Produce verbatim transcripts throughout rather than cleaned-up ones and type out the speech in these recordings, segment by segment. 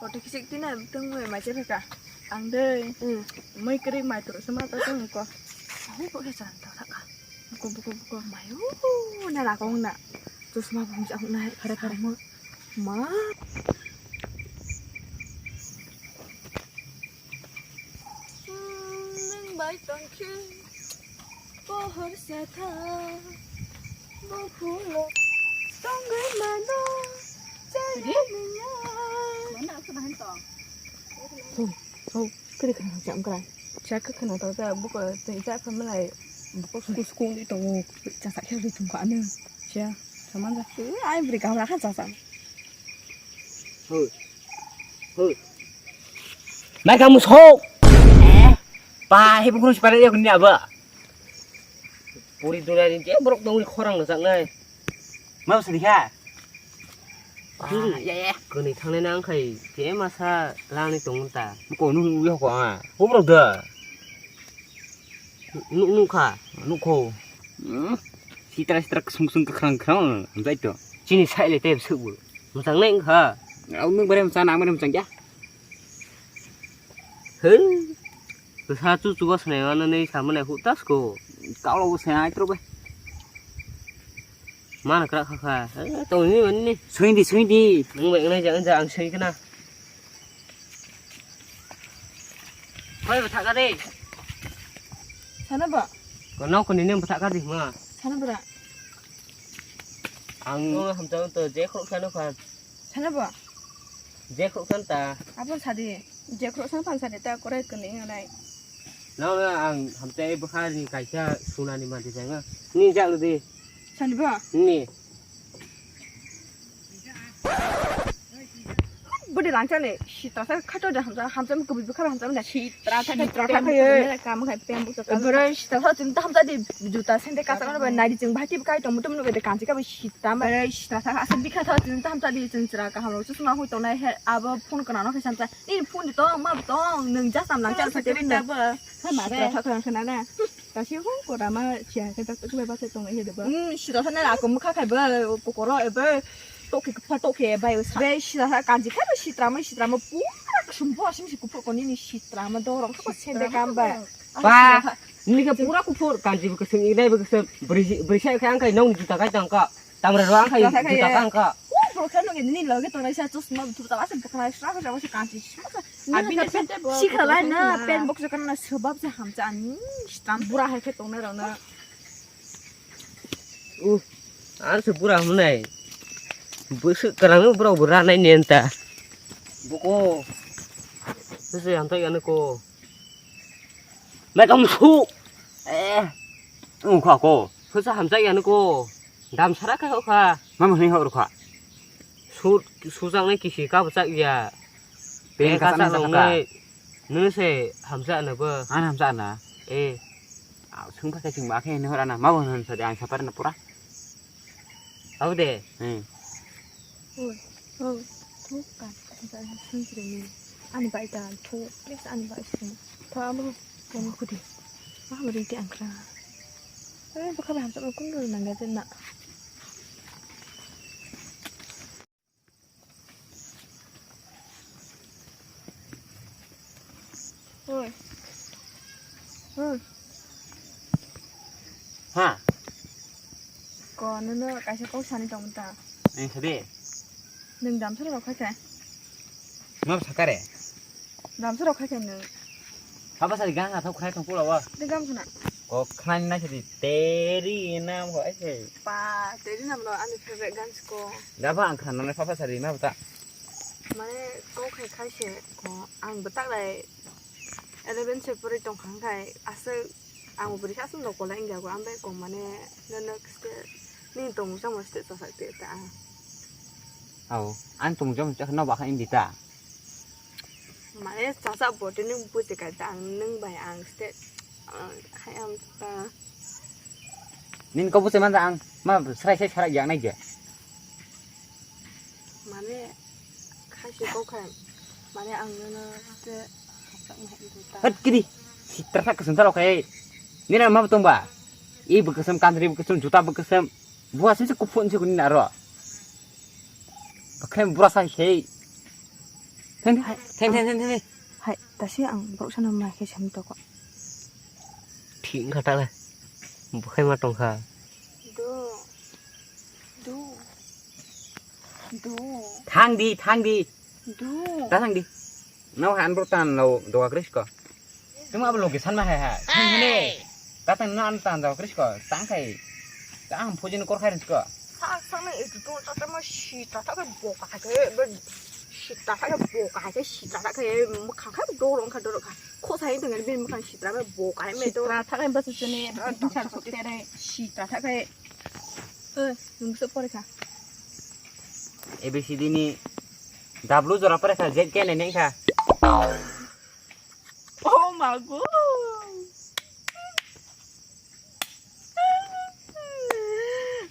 Koto kisik tina tungwi mai chepeka. Ang dei. Hmm. Mai kri mai turu sama ta tungko. Aku kok ya chan ta ka. Buko buko buko mai. Uh, na la kong na. Chusma bung jak na khare khare mo. Ma. Hmm, nang bai tongkhe. Pohor satha, bokhulo, tongwi mano, chaya nungya. Mana aku nahan tong? Ho, ho, kiri kana jam krai. Chak kana to ta buko tei chak kana lai buko sukung sukung di tongo. Chak sak khe ri tong ka anu. Sia, saman ja. Ai bri ka la khan chak chak. Ho. Ho. Mai kamu sok. Eh. Pa, he bukrung sipare yok ni aba. Puri duna ni je borok dong ni khorang na chak nai. Mau sini ha. Ah, ya, ya. Kuni thangnai nang khai je masa lang ni tong ta. Ko nu yo ko a. Ko borok da. Nuk nuk kha. Nuk ko. Hmm. Sitra sitra ksung ksung kakrang krang. Amjai to. Chini sai le te suk bu. Mchang nai kha. Au nuk bare mchang nang bare mchang ya. He. Bwsa chu chuba swnai mano nei samani hu tas ko. Kalo bo swnai tro be. Mana kra kha kha. Eh, to ni mani ni. Sui di, sui di. Nang bai nai jang jang sui kana. Hoi bwtha ka de. Sana ba? Ko nok ni nem bwtha ka di ma. Sana bra. Ang no hamta to je khok sana kha. Sana ba? Je khok san ta. Abo sadi. Je khok san pan sadi ta korai kani ngai. No no ang hamta e bwkha ni kaisa suna ni mati janga. Ni jak di. Sani ba? Ni. Budi langchani sitra sa khato da hamsa hamsa kubui bwkha hamsa da sitra sa sitra sa kam khai pem bu sa. Bro sitra sa tin hamsa di juta sende ka sa ba nai di jeng bhati kai tong mutum no de kanji ka bi sitra ma. Bro sitra sa asa bikha sa tin hamsa di jeng sira ka hamro chusma hui tong nai he abo phone kana no khe samsa. Ni phone di tong ma tong nung ja sam langchani sa te bin da. Sitra sa khana na. Kasi hong ko rama chia ke tak tak ba se tong he de ba. Hmm, sida sana la ko mukha khai ba ko ko ro e ba. Toki kpha toki e ba yo sa. Be sida sa kanji khai ba sitra ma sitra ma pura ksum bo asim si kupho ko ni ni sitra ma dorong ko sende kam ba. Ba, ni ke pura kuphur kanji ba ksum i dai ba ksum bri bri sai khai ang kai nong ni juta kai tang ka. Tamra ro ang khai juta kai ang ka. Ko bro kha no ni loge to rai sa chusma thu ta ba se bukra sra sa ba se kanji. Abini sente bo sikhala na pen box kana sabab se hamcha ani stam bura hai khe tongna rona. Uh, an se bura hwnai. Bwswk kwrang no borok bo ranai ni anta. Boko. Bwswk hamchai ano ko. Mai kam su. Eh. Ungkha ko. Bwswk hamchai ano ko. Dam sara kha kha. Mama ni hor kha. Su, sujaknai kisi kabo chak ya. Tei kasak nang nai. Nung se hamsa na bo. An hamsa na. Eh. Sung pa sing ba khe ni hora na. Ma bo hamsa de ang sapar na pura. Au de. Hmm. Oi. Oh. Thuk ka. Hamsa sung kre ni. Ani bai ta thuk. Please ani bai sung. Tho amo. Tong khudi. Ma bo ri ti ang kra. Eh, bokha bai hamsa kun ro nang ga na. Oi. Oi. Ha. Ko nono kaisa kok sani tong ta. Ang sade. Nung damsara rok khai kha. Ma sakare. Damsara rok khai kha nung. Haba sari gang athok khai thong pula wa. De gam khna. Ko khna ni na sadi teri nam ho ai se. Pa teri nam no ani favorite gan ko. Da ba ang khna na papa sari ma bata. Mane kok khai khai se ko ang bata lai eleven se pori tong khang khai aswk ang bori aswk no kola ingya go ambe ko mane no no kste ni tong samo ste sa sa te ta. Au, ang tong jom chak no ba kha indi ta. Mane chasa bote nung buje ka ta ang nung bai ang ste hai am ta. Nin ko buje man ang ma srai sai sarak yang nai je. Mane khai se ko khai mane ang no no ste hapsak ma hai ta. Hat kiri. Sitra sak kesem salok hai. Nina ma tong ba. I bukesem kandri bukesem juta bukesem. Buha sini kuphun sini naro. Bakhai bura sai hei. Thang, hai, thang, thang, thang, thang, thang. Hai, tasi ang borok sana ma khe sem toko. Thik wngkha ta le. Bukhai ma tongkha. Do. Do. Do. Thang di, thang di. Do. Ta thang di. Nau han bro tan lo doga kris ko. Tuma abo loge san ma hai ha. Thang hene. Ta tang no an tan doga kris ko. Tang khai. Ta ang phojin kor khai ris ko. Sak sak na itu tu ta ta ma si ta ta ka bo ka ke. Sitra thakhe bo kahai khe sitra thakhe mwkhang khe dorong kha dorong kha. Khosa hai tongni bini mwkhang sitra khe bo kahai me dorong. Sitra thakhe bwswk chini bwswk tere sitra thakhe. Eh, nwng bwswk pore kha? A B C D ni W jora pore kha, Z K nai nai kha. Oh my God.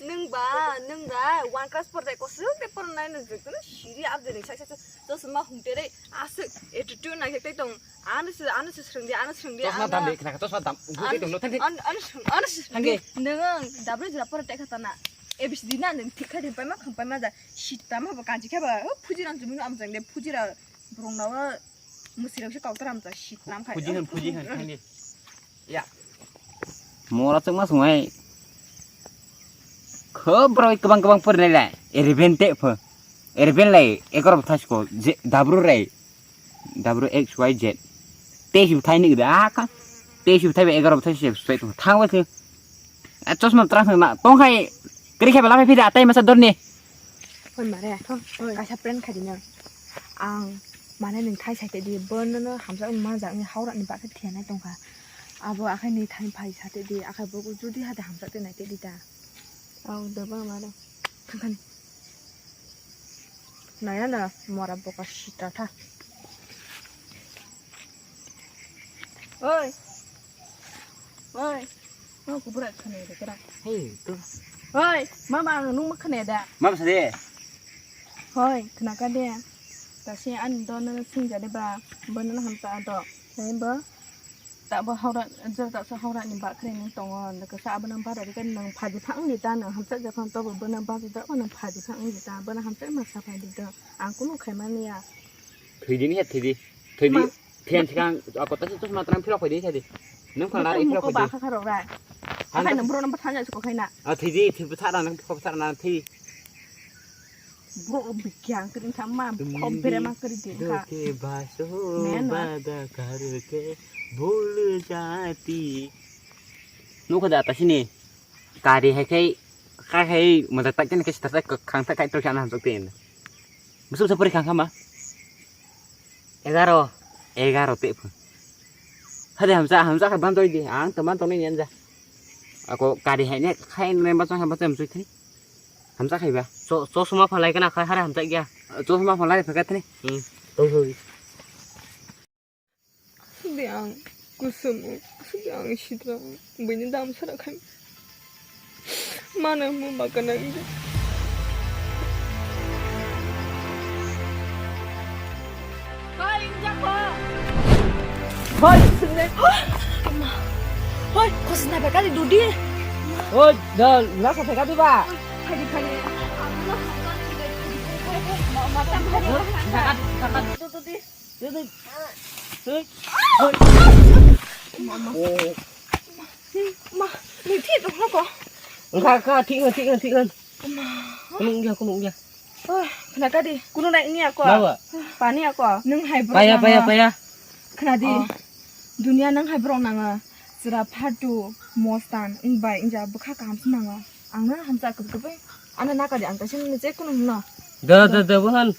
Nwng ba, nwng ba, one class porda kosong de pornai nwng jikno siri abjani sak sak sak. Chosma hungtere aswk attitude nai tei tong. Ano se, ano se swrwngdi, ano swrwngdi, chosma ano. Dam de khna, chosma dam. Ungkhe tong lo thang thang. Ano, ano swrwng, ano swrwng. Thang de. Nwng W jora porda kha tana. A B C D na nwng thik khai de paima kham paima da. Sitra ma bo kanji khe ba. Phuji rang jumino amjang de phuji ra. Borong na wa. Mwsirok se koktor amcha sitram khai. Phuji hwn, phuji hwn, thangdi. Ya. Mora chwngma swngmai. Khub borok kwbang kwbang porinai lai. Eleven te pho. Eleven lai egaroh bwtha siko. Je, dabru rai. Dabru X Y Z. Teis bwthai ni gda ka. Teis bwthai ba egaroh bwthai se swai tong. Thang ba se. A chosma trang thang na. Tong khai. Kri khai ba la phai phi da. Tai masa dorni. Hoi mare, thong, hoi. Kaisa prank khaidi no. Ang mane nwng thai sai tedi, bono no hamjak ma jak ni haurak ni bakhe thianai tongkha. Abo akhai ni thai phai sa tedi, akhai bo judi hade hamjak te nai tedi ta. Au, da ba mare. Thang thang. Naya na, mora boka sita tha. Oi. Oi. Ma kubura khane de kra. Hey, tu. Oi, mama ang nung ma khane da. Mama sade. Hoi, khna ka de. Ta se ani do no sing ja de ba, bo no hamsa do. Sai bo. Ta bo hora, jo ta sa hora ni ba khre ni tongo. Nda ka sa abo nang ba da de nang phaji phang ni ta nang hamsa ja phang to bo no ba da nang phaji phang ni ta. Bo no hamsa ma sa phaji do. Ang kunu khai ma ni ya. Thwidi ni he thwidi. Thwidi. Ma. Thian sikang ako ta chosma trang phirok phaidi sadi. Nung khana ri phirok phaidi. Ba kha kha rok rai. Akhai nang bro nang bwthang ja suko khaina. A thwidi thwi bwthara nang phirok bwthara nang thwi. Bro bikyang kring thamma khom bere ma kri din kha. Ke baso bada kar ke bhul jati. Nukha da ta sini. Kari hai khai, khai hai, mada tak ken ke sita tak khang tak kai trok ana hamjak ten. Musup sapori khang khama. Egaro. Egaro te phu. Hade hamsa, hamsa kha ban toi di, ang teman tong ni anja. Ako kari hai ne khai ne ba chang ba chang sui thani. Hamsa khai ba. So, so suma phalai kana khai hare hamsa gya. So suma phalai phakat thani. Hmm. Toi hoi. Aswk de ang kusum, aswk de ang sitra, buini dam sara khai. Mano mo bakana ide. Hoi, sinde. Hoi, khosna beka di dudi. Hoi, da, la sa theka di ba. Phai di, phai di. Mama, mama, mama. Dudi, dudi. Mama. Ma, ni thik rok ko. Engkha, engkha, thik, thik, thik. Ma. Kunung ya, kunung ya. Oh, khna ka di. Kunu nai ni ako. Bawa. Pani ako. Nung hai bro. Paya, paya, paya. Khna di. Oh. Dunia nang hai bro nanga. Sira phatu, mostan, ing bai, ing ja bwkha kaham se nanga. Ang na hamsa kub kub. Ana na ka di ang kaisa nung je kunu no. Da, da, da, bohan.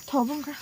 Tho bung ka.